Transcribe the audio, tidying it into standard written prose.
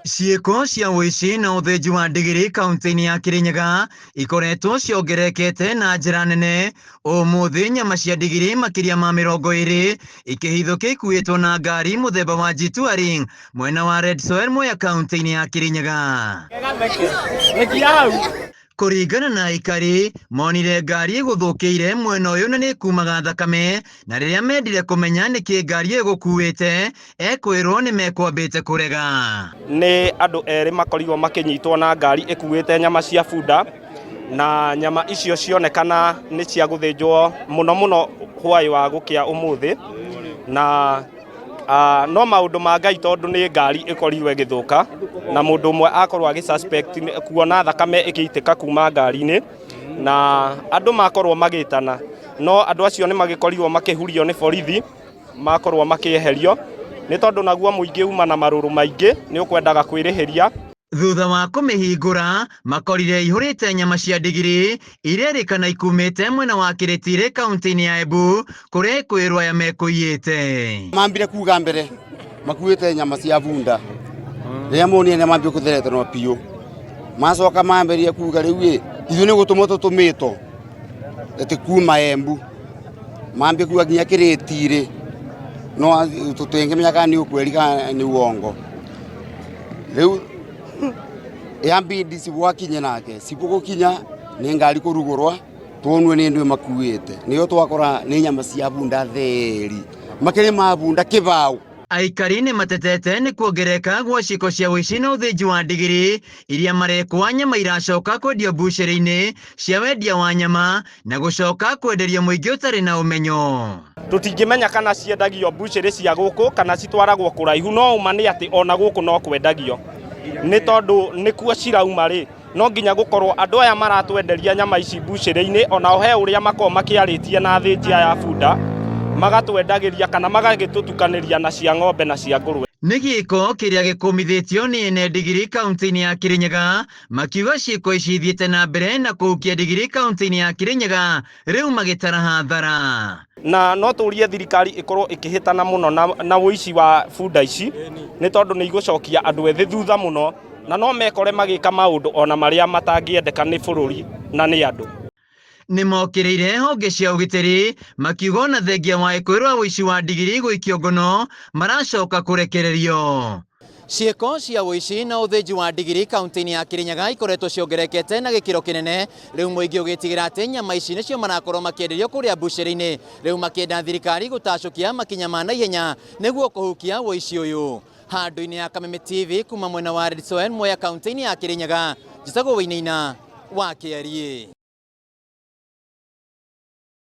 Ciĩko cia ũici na ũthĩnji wa ndigiri kaunti-inĩ ya Kirinyaga ikoretwo ciongererekete na njĩra nene. Ũmũthĩ nyama cia ndigiri makĩria ma 20 ikĩhithũkio ikuĩtwo na ngari mũthemba wa G-Touring mwena wa Red Soil Mwea kaunti-inĩ ya Kirinyaga. Kũringana na aikari, monire ngari ĩgũthũkĩire mwena ũyũ na nĩ ĩkumaga thakame, na rĩrĩa mendire kũmenya nĩkĩ ngari ĩyo ĩgũkuĩte, ekwĩrwo nĩ mekwambĩte kũrega. Nĩ andũ erĩ makorirwo makĩnyitwo na ngari ĩkuĩte nyama cia bunda, na nyama icio cionekana nĩ cia gũthĩnjwo mũno mũno hwaĩ wa gũkĩa ũmũthĩ, na no maũndũ ma Ngai tondũ nĩ ngari ĩkorirwo ĩgĩthũka na mũndũ ũmwe akorwo agĩ suspect kuona thakame ĩgĩitĩka kuma ngari-inĩ, na andũ makorwo magĩtana, no andũ acio nĩ magĩkorirwo makĩhurio nĩ borithi, makorwo makĩeherio nĩ tondũ naguo mũingĩ uma na marũrũ maingĩ nĩ ũkwendaga kwĩrĩhĩria. Thutha wa kũmĩhingũra, makorire ĩihũrĩte nyama cia ndigiri irerĩkana ikumĩte mwena wa Kĩrĩtirĩ kaunti-inĩ ya Embu kũrĩa ĩkwĩrwo aya mekũiyĩte. Mambire kuga mbere makuĩte nyama cia bunda, rĩrĩa monire nĩ mambire kũtheretanwo biũ, macoka mambĩrĩria kuga rĩu ĩ ithuĩ nĩ gũtũmwo tũtũmĩtwo atĩ kuma Embu, mambie kuga nginya Kĩrĩtirĩ, no tũtingĩmenya kana nĩ ũkweri kana nĩ uongo. Rĩu yambindi cibũ akinye nake, cibũ gũkinya nĩ ngari kũrugũrwa tuonwe nĩ ndũ makuĩte, nĩyo twakora nĩ nyama cia bunda theri, makĩria ma bunda kĩbaũ. Aikari nĩ matetete nĩ kuongerereka gwa ciĩko cia ũici na ũthĩnji wa ndigiri iria marekwa nyama iracoka kwendio mbucĩrĩ-inĩ cia wendia wa nyama na gũcoka kwenderia mũingĩ ũtarĩ na ũmenyo. Tũtingĩmenya kana ciendagio mbucĩrĩ cia gũkũ kana citwaragwo kũraihu, no ũma nĩ atĩ ona gũkũ no kwendagio, nĩ tondũ nĩkuo cirauma rĩ, no nginya gũkorwo andũ aya maratwenderia nyama ici mbucĩrĩ-inĩ, onao he ũrĩa makoragwo makĩarĩtie na athĩnji aya a bunda, magatwendagĩria kana magagĩtũtukanĩria na cia ng'ombe na cia ngũrwe. Nĩ gĩko kĩrĩa gĩkũmithĩtio nĩ ene ndigiri kaunti-inĩ ya Kirinyaga, makiuga ciĩko ici ithiĩte na mbere na kũhukia ndigiri kaunti-inĩ ya Kirinyaga rĩu magĩtara hathara. Na no tũrie thirikari ĩkorwo ĩkĩhĩtana mũno na ũici wa bunda ici, nĩ tondũ nĩ igũcokia andũ ethĩ thutha mũno, na no mekore magĩka maũndũ ona marĩa matangĩendeka nĩ bũrũri na nĩ andũ. Nĩ mokĩrĩire honge cia ũgitĩri makiuga ona thengia wa ĩkwĩrwo ũici wa ndigiri gũikio ngono maracoka kũrekererio. Ciĩko cia ũici na ũthĩnji wa ndigiri kaunti-inĩ ya Kirinyaga ikoretwo ciongererekete na gĩkĩro kĩnene, rĩu mũingĩ ũgĩtigĩra atĩ nyama ici nĩcio marakorwo makĩenderio kũrĩa mbucĩrĩ-inĩ, rĩu makĩenda thirikari gũtacũkia makinya ma naihenya nĩguo kũhukia ũici ũyũ. Handũ-inĩ ya Kameme TV kuma mwena wa Red Soil Mwea kaunti-inĩ ya Kirinyaga, njĩtagwo Wainaina wa Kĩariĩ.